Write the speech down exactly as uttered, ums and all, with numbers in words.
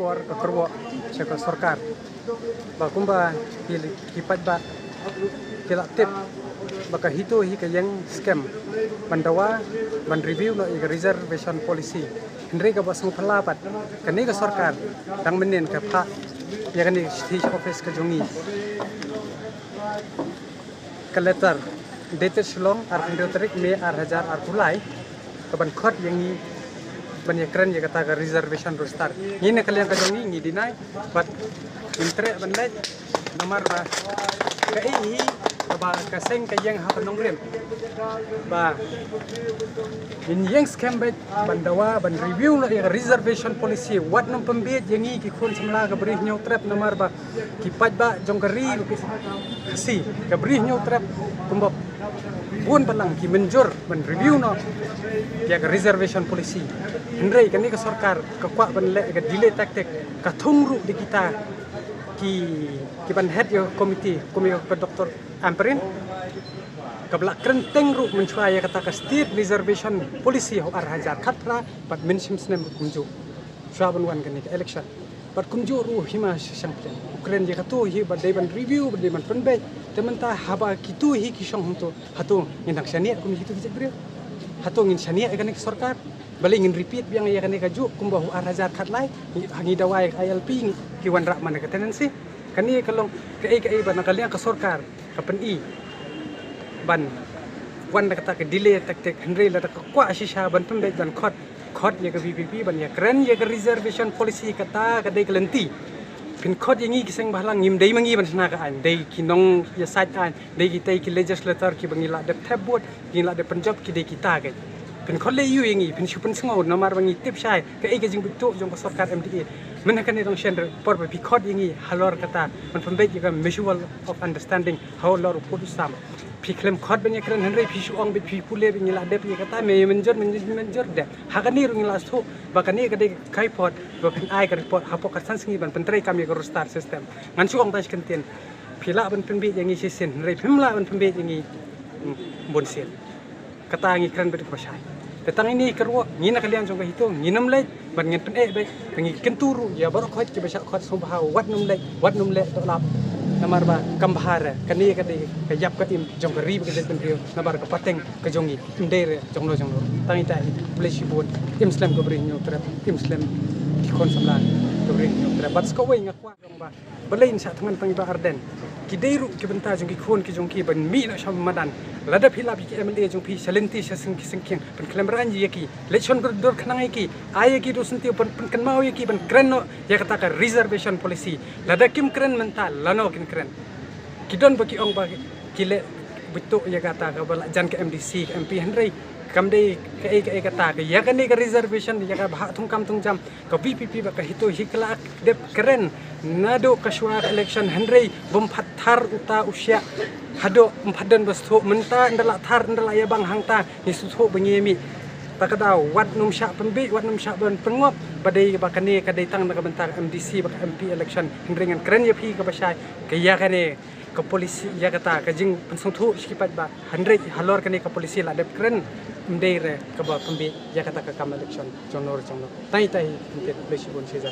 Por ka kyrwoh sha ka sorkar ba kumba ki, ki paidbah ki la tip ba ka HITO hi ka ïeng skhem ban dawa, ban review noh ïa ka reservation policy. Hynrei kaba sngewphylla pat, kane ka sorkar dang mynnin ka phah ïa kane ka shithi sha office ka jong ngi. Ka letter dated Shillong, arphew hynriew tarik May, ar hajar arphew lai, ka ban khot ïa ngi ban ïakren ïa kata ka reservation roster. Ngi na ka liang ka jong ngi ngi deny, bad ngim treh ban leit namar ba kaei hi kaba ka seng ka ïeng ha ka nongrim ba ngin ïeng skhem beit ban dawa, ban review noh ïa ka reservation policy. Wat nym pynbieit ïa ngi ki khun samla ka Bri Hynñiewtrep namar ba ki paidbah jong ka ri Khasi, ka Bri Hynñiewtrep, kumba bun balang ki mynjur ban review noh ïa ka reservation policy. Hynrei kane ka sorkar ka kwah ban leh ka delay tactic, ka thung ruh da kita ki, ki ban head ïa ka committee, kum ïa ka Doctor Ampareen, kaba la kren teng ruh mynshuwa ïa kata ka state reservation policy ha u ar hajar khatphra, bad mynshem snem ruh kumjuh shuwa ban wan kane ka election. Bad kumjuh ruh hima sha Shanklin u kren ïa kato hi ba dei ban review, ba dei ban pynbeit. Te mynta haba kito hi ki shong hangto, hato ngin dang shaniah kum kito ki jaitbynriew? Hato ngin shaniah ïa kane ka sorkar? Balei ngin repeat biang ïa kane kajuh kumba ha u ar hajar khatlai? Ngi, ha ngi dawa ïa ka I L P, ngi, ki wanrah man ka tenancy. Kane ka long kaei kaei ba na ka liang ka sorkar ka pyni ban wan da kata ka delay tactic. Hynrei lada ka kwah shisha ban pynbeit ban khot, khot ïa ka V P P ban ïakren ïa ka reservation policy, kata ka dei ka lynti. Phin khot ïa ngi ki seng bhalang, ngim dei ma ngi ban shna ka aiñ, dei ki nongïasaid aiñ, dei kitei ki legislator kiba ngi la dep thep vote, ki ngi la dep pynjop, ki dei kita keiñ. Phin khot leh aiu ïa ngi? Phin shu pynsngew namar ba ngi tip shai kaei ka jingbuit tuh jong ka sorkar M D A. Mynta kane dang shen por ba phi khot ïa ngi halor kata ban pynbeit ïa ka mutual of understanding halor u pud u sam. Phi khlem khot ban ïakren, hynrei phi shu ong beit, phi pule beit, ngi la dep ïa kata, me mynjur, mynjur, mynjur de. Ha kane ruh ngi la shu ba kane ka dei ka kaipot ba phin ai ka report hapoh khatsan sngi ban pyntreikam ïa ka roster system. Ngan shu ong tang shi kyntien, phi lah ban pynbeit ïa ngi shisien, hynrei phim lah ban pynbeit ïa ngi, hmm, bunsien. Kata ngi kren beit kaba shai. Te tang ine i kyrwoh, ngi na ka liang jong ka HITO ngin ym leit, bad ngin pyneh beit, te ngi kyntu ruh ïa baroh khoit kiba shah khot sngewbha, wat nym leit, wat nym leh dohlap. Namar ba kam bha re, kane ka dei ka ïap ka im jong ka ri bad ka jaitbynriew, namar ka pateng ka jong ngi, ym dei re jongno jongno. Tang ita hi, khublei shibun, im slem ka Bri Hynñiewtrep, im slem ki khun samla ka Bri Hynñiewtrep. Bad sa kawei nga kwah ong ba balei ngin shah thngan tang ïa i Bah Ardent? Ki dei ruh ki bynta jong ki khun ki jong ki ban mih noh sha madan. Lada phi lap ïa ki M L A jong phi sha lynti sha seng ki seng kieng, pynkhlem raiñ ïa ki, leit shon dur khnang ïa ki, ai ïa ki duh syntiew, pyn, pynkynmaw ïa ki ban kren noh ïa kata ka reservation policy. Lada kim kren mynta, lano kin kren? Ki don ba ki ong ba ki leh buit tuh ïa kata kaba la jan ka M D C, ka M P, hynrei kam dei kaei kaei kata ka, ïa kane ka reservation, ïa ka bhah thungkam thungjam, ka V P P bad ka HITO hi ka la dep kren naduh ka shuwa ka election, hynrei bym pat thar uta u shiah haduh ym pat don ba sngewthuh. Mynta ynda la thar, ynda la ïa bang hangta, ngi sngewthuh ba ngi ïa mih. Ta ka daw, wat nym shah pynbieit, wat nym shah ban pynngop ba dei ba kane ka dei tang na ka bynta ka M D C bad ka M P election, hynrei ngan kren ïa phi kaba shai, ka ïa kane ka policy, ïa kata ka jingpynsngewthuh sha ki paidbah, hynrei halor kane ka policy la dep kren, ym dei re kaba pynbieit ïa kata ka kam election jongno re jongno. Tang ita hi, khublei shibun shi hajar.